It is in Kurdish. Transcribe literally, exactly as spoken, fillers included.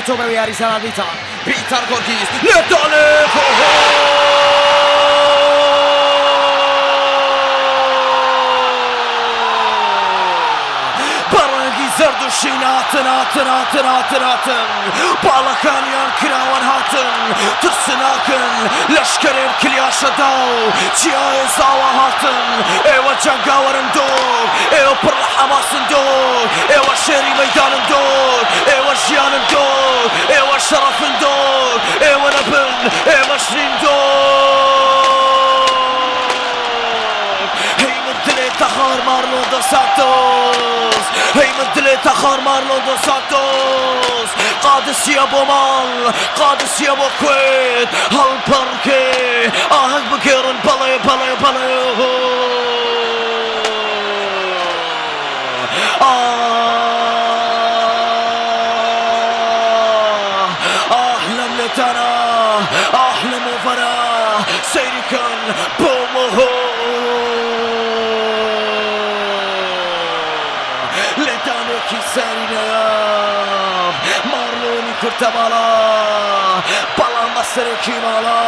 Top ew yarî Zenan Bîtar. Bîtar Gorgîs. Lêdanê! Oho! Bi rengî zerd û şîn hatin, hatin, hatin, hatin, hatin. Balakaniyan kirawan hatin. Tirsinak in. Leşkerên Kilyaşa daw. Çiyayê Zawa hatin. Êwe cengawer in dor. Êwe pir li Hemas in dor. Êwe şêrî meydan in dor. Êwe jiyan in dor. Êwe şeref in dor. Êwe nebin. Êwe şirîn dor. Hey min dilê te xar Marlon Dos Santos. Hey min dilê te xar Marlon Dos Santos. Qadisiye bo mal. Qadisiye bo Kuweyt. Hal parkê. Aheng bigêrin. Belê, belê, belê. Ah, ah, lem lêdana, ah, lem overa, seyr kin, bûm û ho. Lêdanekî serî ne ya, Marlonî kurte mala, bala me serekî mala.